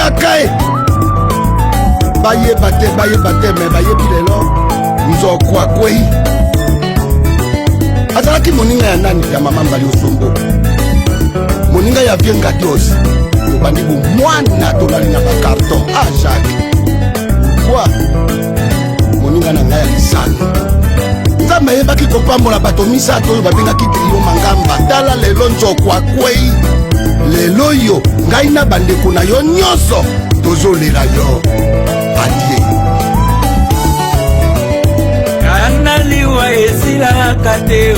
Bayaka e bayeba te, bayeba te, me bayebi lelo nzoko akwei. Azalaki moninga ya nani? Ya mama Mbali Osombo, moninga ya vie Ngadios. Tobandi bomwana, tolali na bacarton. Ah, Jacques kwa moninga na ngai ya lisano, Nzambe ayebaki kopambola bato misato oyo babengaki trio Mangamba. Tala lelo nzoko akwei. Lelo oyo ngai na bandeko na yo nyonso tozolela yo. Adie. Kana liwa esilaka te o,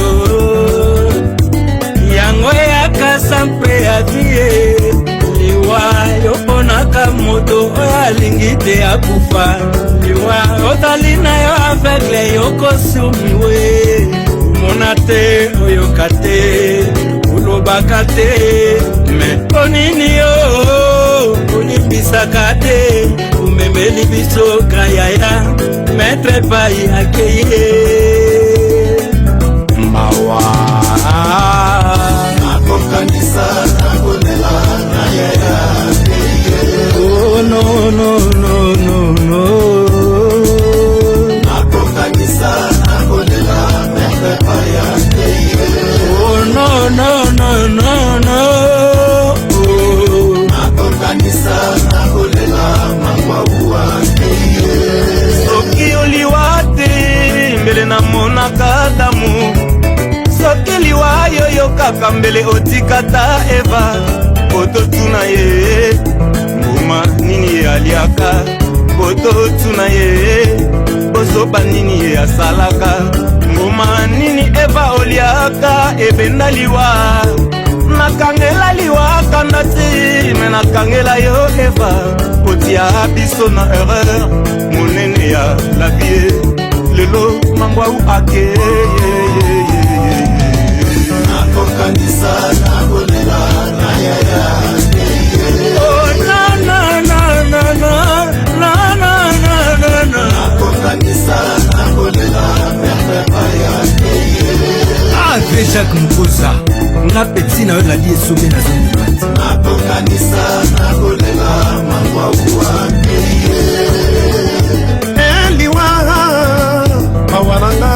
yango eyaka sans préavis. Liwa, yoponaka moto oyo alingi te akufa. Liwa, ozali na yo aveugle, yokosumiwe, omona te, oyoka te, olobaka te, me mpo nini yo olimbisaka te? Omemeli biso grayaya, maître Pai akeye. Mawa. Nakokanisa, nakolela na yaya. Oh, no, no, no, no, no. Nakokanisa, nakolela, maître Paya. Oh, no, no, no, no, no. Oh. Nakokanisa, nakolela, Mangwauwa. Soki oliwa te, mbele namonaka damu. Soki liwa yoyokaka, mbele otikata Eva. Po totuna ye mbuma nini ye aliaka, po totuna ye bozoba nini ye asalaka. Mbuma nini Eva oliaka ebenda liwa? Nakangela liwa kanda ti, me nakangela yo Eva, otia biso na erreur monene ya la vie. Lelo Mangwau ake. Nakokanisa, nakolela na yaya. Oh, na, na, na, na, na, na, na, na, na, na. Nakokanisa, nakolela, maître Paya. Ah, ve Jacques Mokoza, nga petit na yo nali esobe, nazondima te. Nakokanisa, nakolela, Mangwauwa. Eliwa, mawa na nga.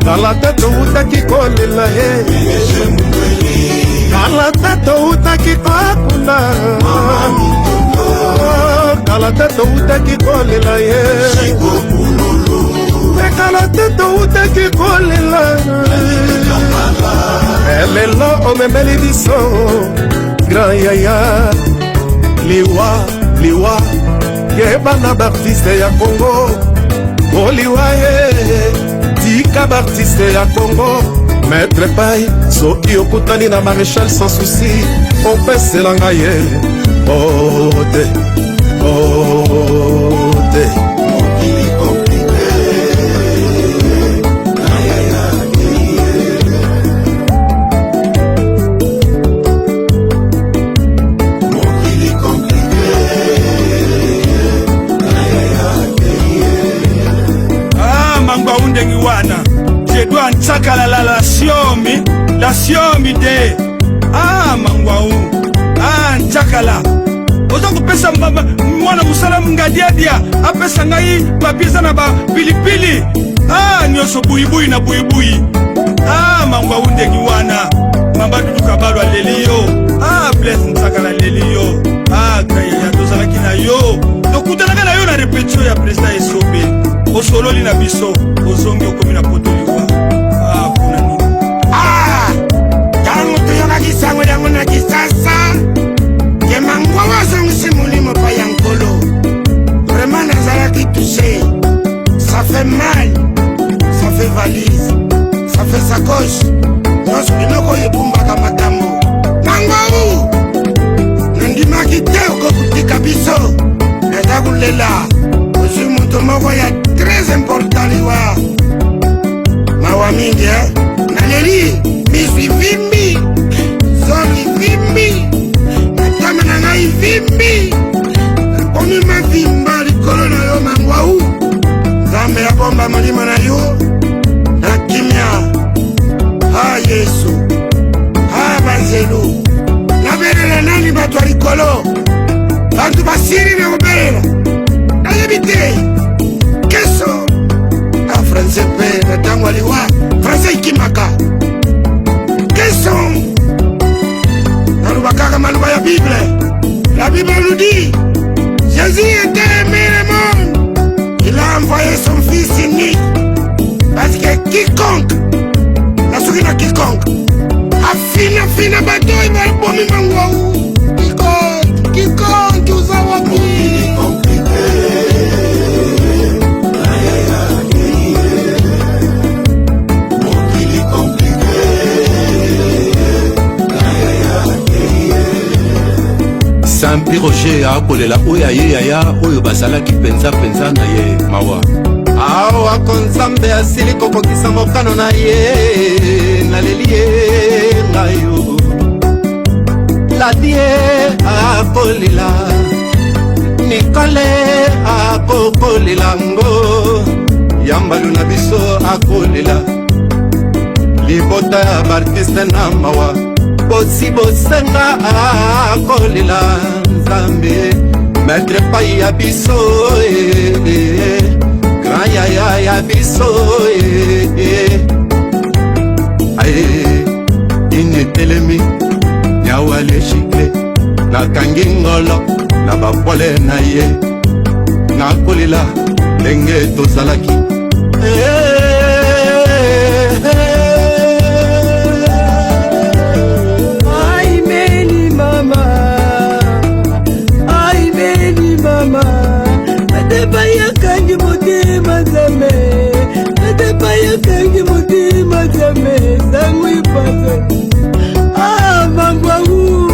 Kala te toutaki kolela ye, kala te toutaki kokunda, kala te toutaki kolela ye, me kala te toutaki kolela. Lelo omemeli biso grand yaya. Liwa, liwa, yeba na baartiste ya Congo. Oliwa ye, tika baartiste ya Congo. Maître Pai, soki okutani na Maréchal Sans Souci, opeselanga ye ote ote. Mokili compliqué na yaya. Mokili compliqué na yaya. Ah, Mangwau, ndenge wana je dois ntsakala la siomi la siomi te. Ah, Mangwau, ah, ntsakala, oza kopesa mwana mosala ngadiadia, apesa ngai papier eza na bapilipili. Ah, nyonso buyibuyi na buyibuyi. Ah, Mangwau, ndenge wana mama Dudu Kabalo aleli yo. Ah, Blaise Ntsakala aleli yo. Ah, grayaya, tozalaki na yo, tokutanaka na yo na répétition ya président Esobe, osololi na biso, ozongi, okomi na poto, liwa. Ah, mpona nini? Ah, ntango toyokaki sango yango na Kisasa ke Mangwawa azongisi molimo pa ya Nkolo, vraiment nazalaki touché. Ça fait mal, ça fait valise, ça fait sacoche, nyonso biloko oyo ebumbaka makambo. Mangwau, nandimaki te okokutika biso. Naza kolela, ozwi moto moko ya très important. Liwa, mawa mingi e. Naleli, miso ivimbi, zolo ivimbi, matama na ngai ivimbi, nakomi mavimba likolo na yo. Mangwau, Nzambe abomba molimo na yo na kimia. Ha, Yesu! Ha, banzelu, nabelela nani? Bato ya likolo, bato. Bakimaka question. Naloba kaka maloba ya Bible. La Bible nous dit: Jésus était aimé le monde, il a envoyé son fils unique, parce que quiconque, nasuki na quiconque afinafina bato oyo babomi Mangwau. Quiconque, quiconque, oza wapi? Sampi Roger akolela oyo aye yaya oyo bazalaki mpenza mpenza na ye mawa. Awa ko Nzambe asili kokokisa mokano na ye, naleli ye ngai yo. Ladie akolela, Nikole akokolela ngo, yambalu na biso akolela, libota ya baartiste na mawa, bosi bosenga akolela Nzambe, maître pai ya biso eh, eh, grand yaya ya biso eh, eh. Aye, ini etelemi nyawa leshikle, nakangi ngolo na bapole na ye, nakolela ndenge tozalaki. Aimeni mama, aimeni mama, atepa yakangi motema Nzambe, atepa yakangi motema Nzambe, sango ipasa. Ah, mangwangu,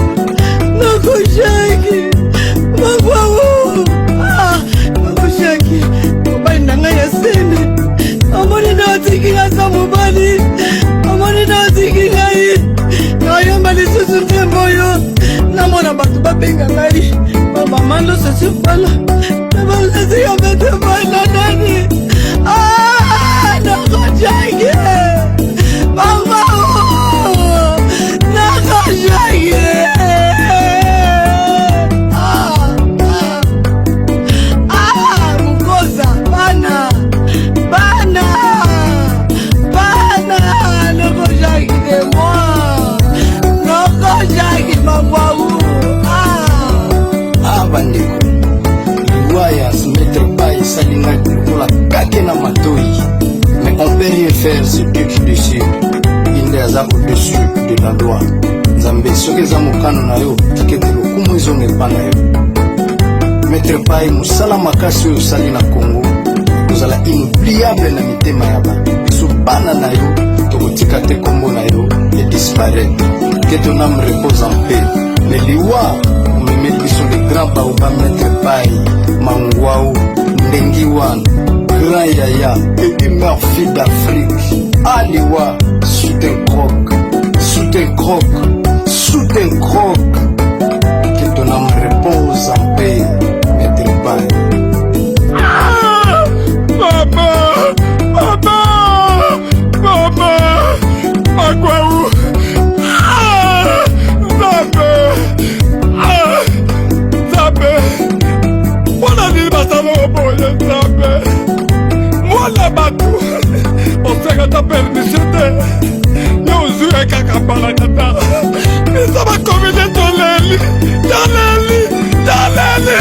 nakoshaki, mangwangu, ah, nakoshaki, mobali na ngai ya sene, omoni na otiki ngai sa mobali, omoni na otiki ngai, nayomba lisusu nzembo oyo, namona bato babenga ngai, bamama ndoso sifala, nabalesika bete bana nani, ah, nakoshaki, mangwangu, nakoshaki. Ah, ah. Ah, Mukoza, bana, bana, bana, noko Jacques de moi, noko Jacques Mangwaou, ah. Ah bandeko, liwa ya Maître Pai esali ngai lokola kake na matoi, mais on peut rien faire, c'est Dieu qui décide, ye nde aza au-dessus de la loi. Nzambe, soki eza mokano na yo, tika ete lokumu ezonga epa na yo. Maître Pai, mosala makasi oyo osali na Congo ekozala inoubliable na mitema ya bato. Biso bana na yo tokotika te nkombo na yo edisparaître. Que ton âme repose en paix. Mais liwa omemeli biso le grand baoba Maître Pai Mangwau Ndengi wan, grand yaya Eddie Murphy d'Afrique. Aliwa sous un croc, sous un croc, sous un croc. Que ton âme repose en paix, Maître Pai. Mama, mama, mama, Mangwau. Ah, Nzambe, ah, Nzambe, mpona nini basalaka boye? Nzambe, mwana bato osengata permission te, yo ozwi kaka mbalakata. Biso bakomite toleli, toleli, toleli.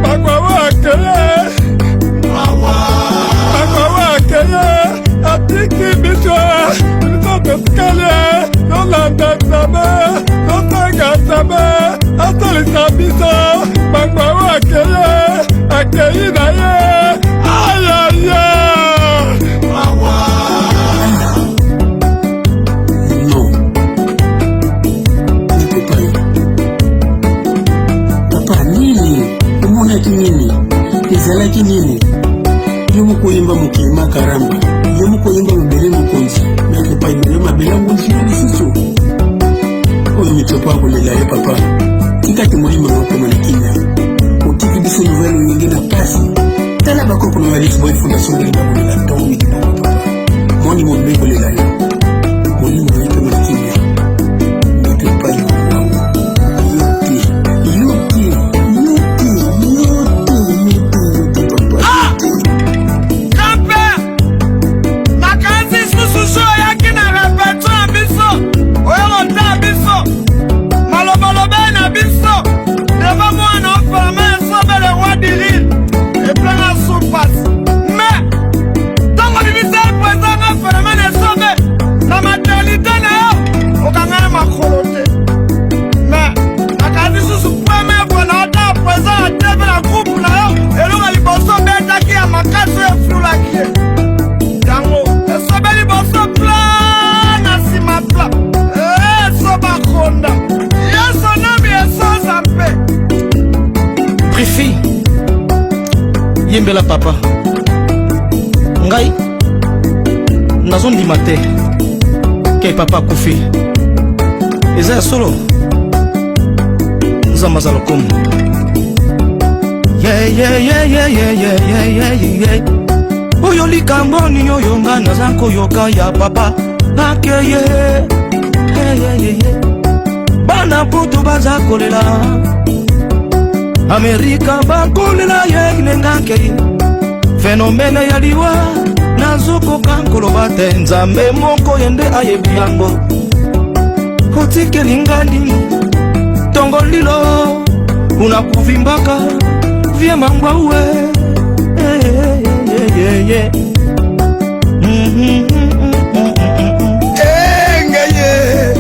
Mangwau akeye, Mangwau akeye, atiki biso. Biso totikali, tolanda Nzambe, tosenga Nzambe asalisa biso. Mangwau akeye, akei na ye, ayaya. Non. Ndeko Pai. Papa, nini? Omonaki nini? Ezalaki nini? Yo moko oyemba mokili makaramba. Yo moko oyemba mabele mokonzi. Maître Pai, mele mabele yango ozwi lisusu. Oyo mitsopo akolela ye papa. Tika te molimo na okoma na kimia. Otiki biso nouvelle oyenge na pasi. Tala bakoko na yo Alice Boy Fondation ndenge bakolela ntongo midi poko papa. Molimo mbe kolela yo. Molimo na yo epema na kimia. Maître Pai Mangwau. Yo te, yo te, yo te, yo te, yo te, yo te. Yembela papa. Ngai nazondima te ke papa akufi. Eza ya solo. Nzambe aza lokumu. Yeah, yeah, yeah, yeah, yeah, yeah, yeah, yeah, yeah. Oyo likambo nini oyo nga naza koyoka ya papa akeye. Yeah, yeah, yeah, yeah. Bana poto baza kolela, Amerika bakolela ye ndenge akei. Phénomène ya liwa nazokoka koloba te, Nzambe moko ye nde ayebi yango. Otikeli nga nini ntongo lilo una kuvimbaka vie mangwa we. Enga ye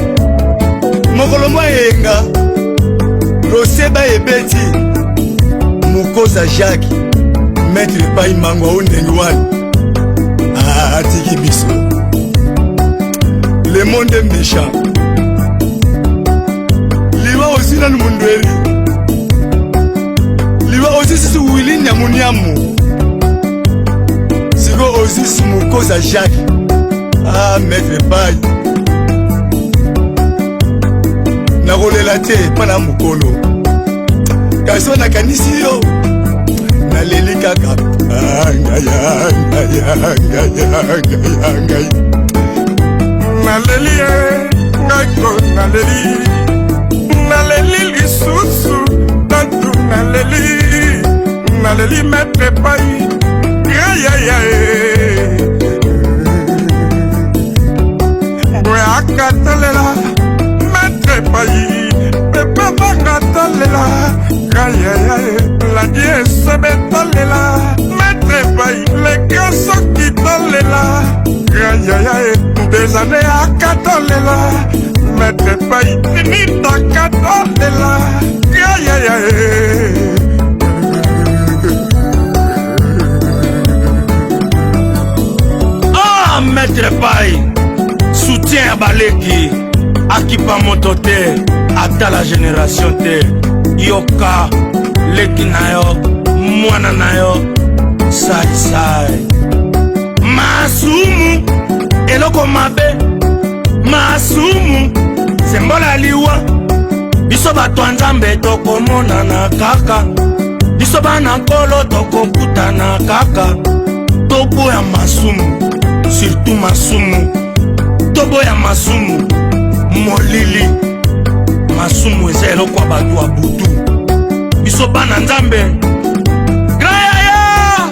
mokolo mwa yenga roseba ebeti mokoza Jacques maître epai mangwa o ndenge wana atiki biso. Le monde est méchant. Liwa ozwi nanu mundweri, liwa ozwi susu wili nyamunyamu, siko ozwi su mokoza Jacques. Ah, maître epai, nakolela te mpo na mokolo, kasi oyo nakanisi yo naleli kaka. Ah, ngai, ah, ngai, ah, ngai, ah, ngai, ah, ngai. Naleli ye ngai ko naleli, naleli lisusu tantu naleli, naleli maître pai yayaya boye akatalela maître pai pepe banga talela yayaya ladi esebe talela maître pai leka soki talela yayaya des années akatalela maître pai ninitaka talela yayaya. Ah, maître pai, soutien ya baleki, akipa moto te, ata la génération te. Yoka leki na yo, mwana na yo, saisai. Masumu eloko mabe, masumu sembola liwa. Biso bato ya Nzambe tokomonana kaka, biso bana Nkolo tokokutana kaka. Toboya masumu, surtout masumu, toboya masumu molili. Masumu eza eloko ya bato ya butu, biso bana Nzambe. Grand yaya,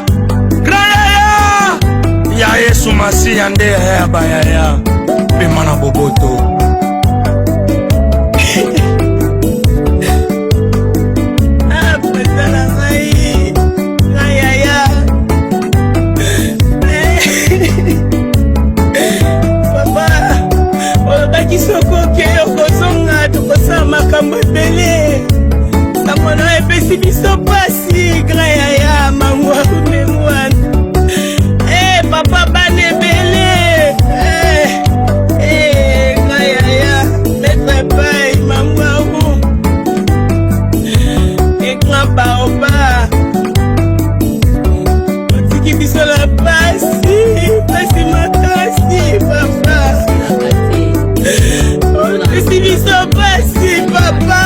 grand yaya ya Yesu Masiya nde yaya ya bayaya, pema na boboto. Ah, président na ngai, na yaya. Papa, olobaki soki okei okozonga, tokosala makambo ebele. Sango na epesi biso pasi, grand yaya mangwa ndenge wana. Eh, papa, bana ebele. Eh, eh, grand yaya, maître pai mangwaru et grand baoba, otiki biso na pasi, pasi makasi. Papa, opesi biso pasi. Papa,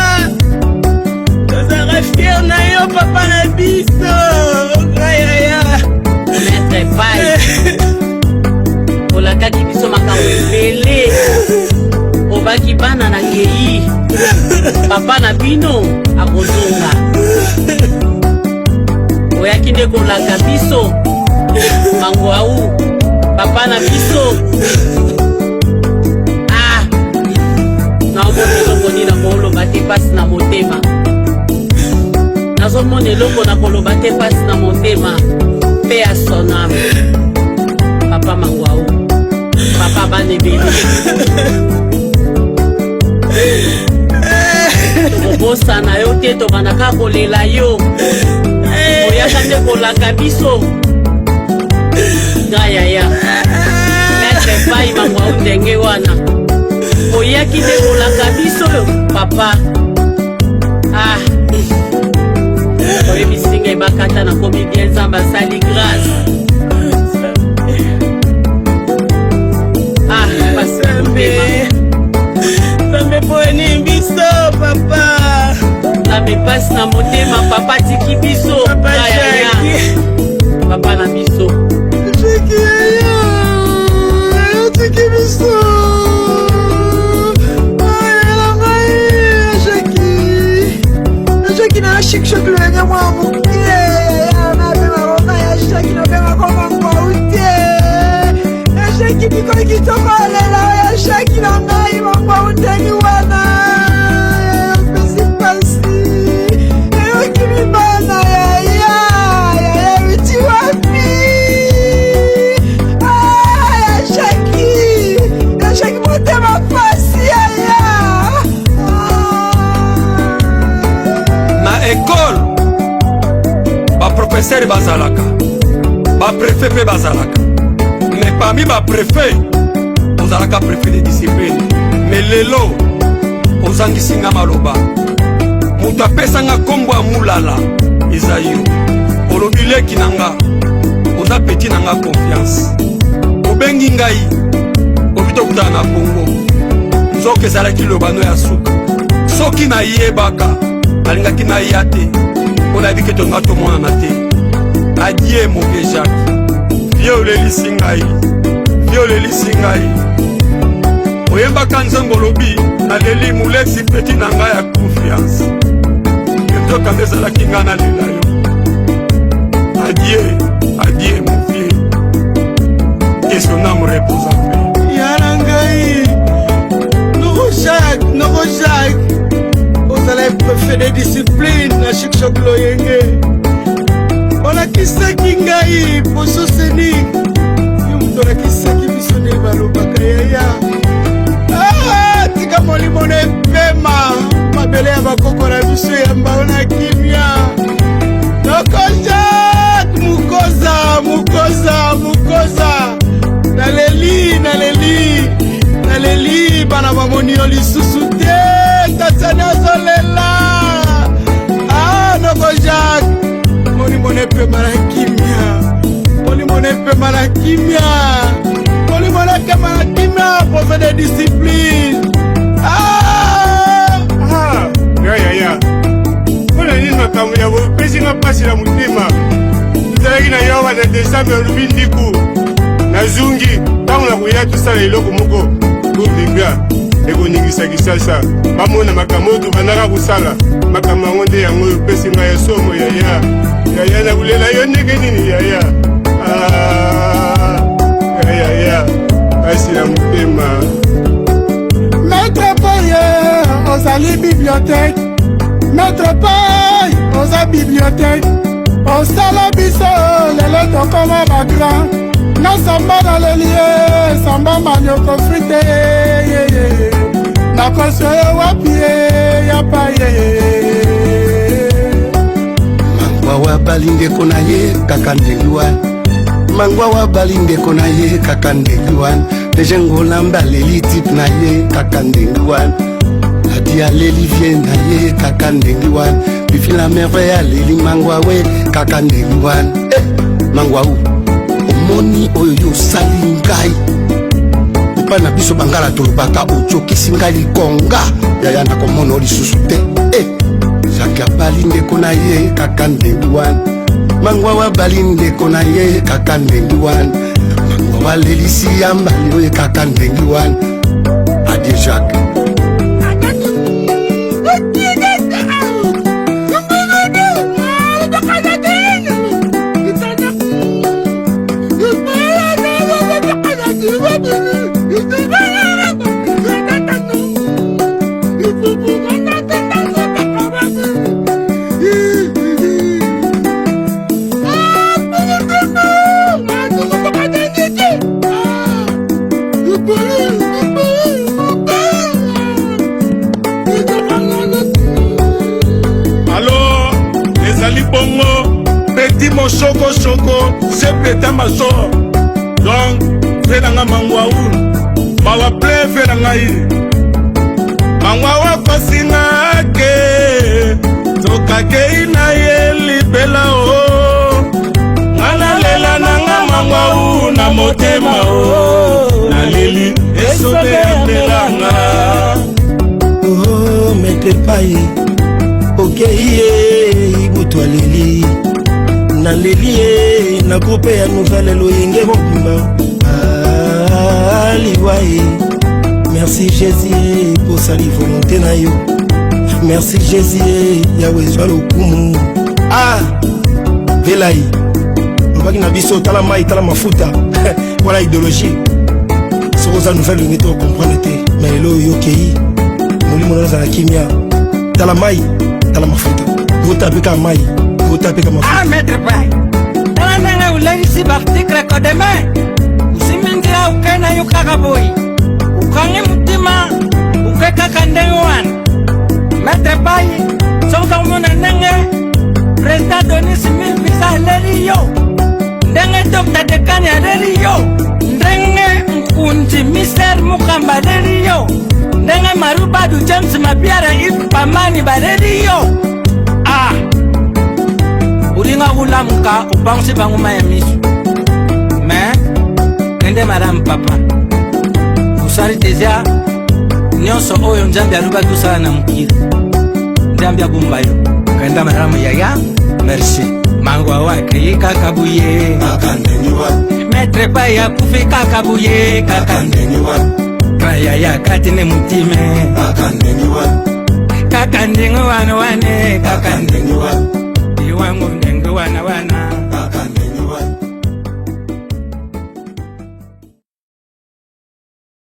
tozalaka fier na yo, papa na biso, grand yaya. Maître pai, olakaki biso makambo ebele. Obaki bana na kei, papa na bino akozonga. Oyaki nde kolaka biso mango au papa na biso. Ah, naomona eloko nini nakoloba te, mpasi na motema. Nazomona eloko na koloba te, mpasi na motema. Mpe ya soname, papa mangwau, papa bana ebele, tokobosana yo te, tobandaka kolela yo. Oyaka nde kolaka biso nga yaya maître pai mangwau ndenge wana. Oyaki nde kolaka biso papa. Ah, oyebisi. nga ebakata nakomi bien nzambe asali grâce ah pasi na motema nzambe poeni biso papa nzambe pasi na motema papa atiki biso papa yaya papa na biso Jackie yaya otiki biso ayela ngai Jackie Jackie na chic choc loyenge mwa moke yaya nabenga koma ya Jackie nabenga koma ngwau te ya Jackie bikoi kitoko alela ya Jackie na ngai mangwau ndenge wana opesi mpasi eyokimi bana yaya yaya euti wapi Ah, ya Jackie ya Jackie motema pasi yaya Na ekole baprofesere bazalaka, baprefet mpe bazalaka, mais parmi baprefet ozalaka prefet de discipline. Mais lelo ozangisi nga maloba. Moto apesa nga nkombo ya mulala eza yo. Olobi leki na nga, oza peti na nga confiance. Obengi ngai obi tokutana na Kongo, nzoka ezalaki lobano ya suka. Soki nayebaka nalingaki naya te, mpo nayebi ke tolinga tomonana te. Adie moke Jacques, vie olelisi ngai, vie olelisi ngai. Oyembaka nzembo olobi naleli mulesi peti na ngai ya confiance, nzoka nde ezalaki ngai nalela yo. Adie, adie mon vieux, que son âme repose en paix. Ya na ngai noko Jacques, noko Jacques ozala préfet de discipline na chic choc loyenge, olakisaki ngai poso scénique, yo moto olakisaki biso nde balobaka yaya. Ah, tika molimo na epema, mabele ya bakoko na biso yamba yo na kimia. Noko Jacques mukoza, mukoza, mukoza, naleli, naleli, naleli, bana bamoni yo lisusu te, tatiani azolela. Ah, noko Jacques, molimo na epema na kimia, molimo na epema na kimia, molimo na epema na kimia, prophète de discipline. Ah! Ah, ya ya ya, mpona nini makambo ya bopesi nga mpasi na motema? Tozalaki na yo na desembre, olobi ndiku nazungi, ntango nakoya tosala eloko moko pour ekoningisa Kisasa, bamona makambo oyo tobandaka kosala. Makambo yango nde yango oyo opesi ngai ya somo. Yaya, yaya, nakolela yo ndenge nini yaya? Ah, yaya, pasi na motema. Maître Paye, ozali bibliothèque. Maître Paye, oza bibliothèque. Osala biso lelo tokoma bagrand. Na samba naleli ye, samba manioko frite. Nakoso ye wapi ye ya paye. Mangwa wa bali ndeko na ye kaka ndenge wana, mangwa wa bali ndeko na ye kaka ndenge wana, deje ngolamba aleli type na ye kaka ndenge wana, adi aleli vie na ye kaka ndenge wana, bifi la merveille aleli mangwa we kaka ndenge wana. Eh, mangwa u omoni oyo yo osali ngai epai na biso bangala tolobaka ojokisi ngai likonga yaya, nakomona o lisusu te. Eh, Jacques abali ndeko na ye kaka ndenge wana, mangwa wabali ndeko na ye kaka ndenge wana, mangwa walelisi ya mbali oyo kaka ndenge wana. Adie Jacques. Alo, ezali bongo petit mosokoshoko chef d'état major, donc fe na nga mangwaun mawa ple fe na ngai mangwa wakosinga ke tokakei na ye libela o. motema o naleli esobe ya melanga. Oh, maître Pai, okei ye ibutu aleli, naleli ye na groupe ya nouvelle loyenge mobimba. Ah, liwa ye. Merci Jésus posali volonté na yo. Merci Jésus, Yawe ezwa lokumu. Ah, velai lobaki na biso, tala mai, tala mafuta. Voilà idéologie. Soki oza nouvelle olingi to comprendre te, mais lelo oyo okei, molimo na ozala kimia. Tala mai, tala mafuta, vota mpe kaka mai, vota mpe kaka mafuta. Ah, maître Pai, tala ndenge olelisi baartikle kodeme osimbi nzela oke na yo kaka boye, okangi motima oke kaka ndenge wana. Maître Pai, soki ozakomona ndenge président Donis Milbisa aleli yo, ndenge Dr Dekani aleli yo, ndenge nkunzi Mister Mukamba aleli yo, ndenge Marubadu James Mabiara If Pamani baleli yo, ah, olinga kolamuka obangisi bango mai ya miso. Mais kende malamu papa, osali deja nyonso oyo Nzambe alobaki osala na mokili. Nzambe abomba yo, kenda malamu yaya. Merci. Mangwa wakei kaka boye, maître Pai akufi kaka boye, kaka kayaya kati ne motime, kaka ndenge wana wane, kaka iwango ndenge wana wana.